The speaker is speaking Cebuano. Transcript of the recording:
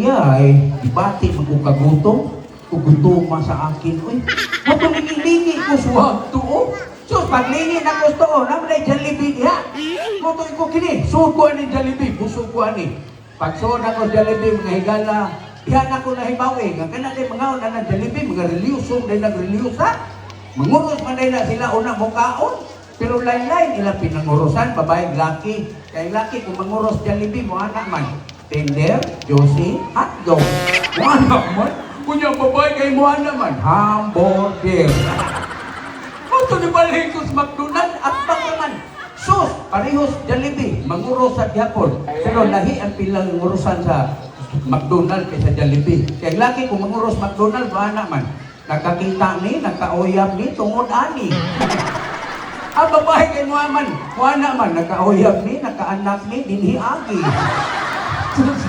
Ay, dibati man ko kagutom. Ug gutoma sa akin, uy. Mato lingi-lingi ko suwag tuo. So, paglingi na ko tuo, naman ay Jollibee diha. Moto ko kini, suod ko ani Jollibee, busog ko ani. Pagsuod ako Jollibee, mga higala, diha na ko nahibaw eh. Nga kana kay mga una na Jollibee, mga reliyuso, dahil nagreliyusa. Manguros man dahil na sila una mo kaon. Pero lain-lain ila pinangurusan, babae, laki. Kay laki, kung manguros Jollibee, mo anak man. Tender, juicy, hotdog. Mo anak man. Kunya babae kay mo anak man. Hamburger. Moto ni balhin ko sa McDonald at bang naman. Sus, parehos Jollibee, manguros sa gyapon. Pero lahi ang pilang ngurusan sa McDonald kaysa Jollibee. Kay laki kung manguros McDonald, mo anak man. Nakakita ni, nakauyab ni, tungod ani. Ang babae kay Muhammad, muana man, nakauyab ni, nakaanak ni, dinhi agi. Sus,